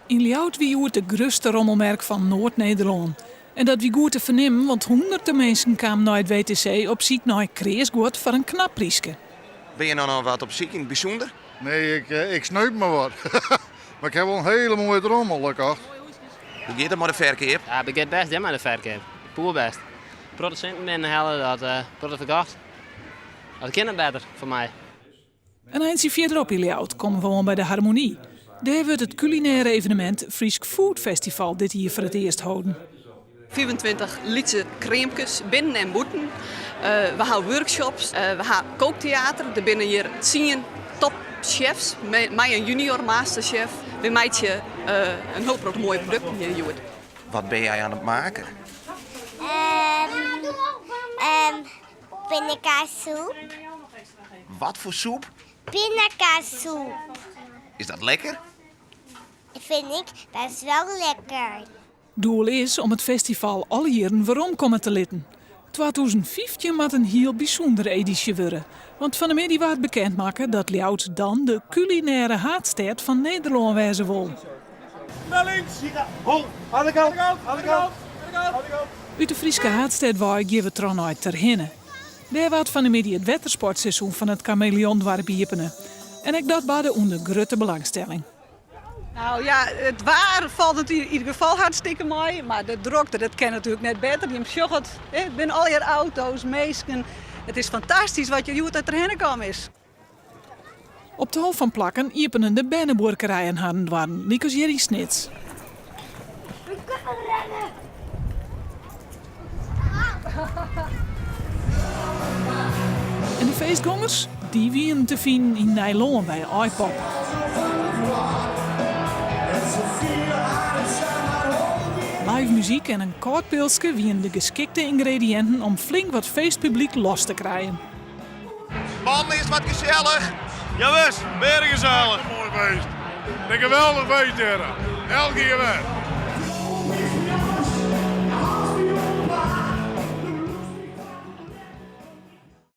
Yn Ljouwert wie hjoed de grutste rommelmerk fan Noard-Nederlân. En dat wie goed te fernimmen, want hûnderten minsken kamen nei it WTC op syk nei kreas guod foar in knap pryske. Binne je no noch wat op syk yn it bysûnder? Nee, ik, eh, ik sneup mar wat. mar ik ha wol in hiele moaie trommel kocht. Hoe giet it mei de ferkeap? Ja, it giet bêst mei de ferkeap. Poerbêst. Protte sinten binnenhelle, dat uh, protte ferkocht. Dat kin net better foar my. In eintsje fierderop yn Ljouwert komme we oan by de Harmonie. Dêr wurdt it kulinêre evenemint Frysk Food Festival dit jier foar it earst holden. 25 lytse kreamkes binnen en bûten. We ha workshops, we ha kookteater. Der binne hjir 10 topchefs mei in junior masterchef. Wy meitsje in hiel protte moaie produkten hjir hjoed. Wat bin jij oan it maken? Pindakaassoep. Wat foar soep? Pindakaassoep. Is dat lekker? Vind ik best wel lekker. Doel is om it festival alle jierren weromkomme te litten. 2015 moat in hiel bysûndere edysje wurde. Want fan 'e middei waard bekend makke dat Ljouwert dan de kulinêre haadstêd fan Nederlân wêze wol. Nei links! Hol! Oan de kant! Oan de kant! Oan de kant! Ut de Fryske haadstêd wei gean we troch nei Terherne. Dêr waard fan 'e middei it wettersportseizoen fan it Kameleondoarp iepene. En ek dat barde ûnder grutte belangstelling. Nou ja, it waar falt yn ieder gefal hartstikke mei, mar de drokte dat kin natuerlik net better. Jim sjogge it, it binne allegear auto's, minsken. It is fantastysk wat hjir hjoed nei Terherne kaam is. Op tal fan plakken iepenen de bernebuorkerijen harren doarren, lykas hjir yn Snits. We kunnen rennen! En de feestgongers? Dy wienen te finen yn Nijlân by Aaipop. Live muzyk en in kâld pilske wienen de geskikte yngrediïnten om flink wat feestpublyk los te krijen. Man, is wat gesellich! Jawis, beregesellich. Moai feest. In geweldich feest hjir. Elk jier wer.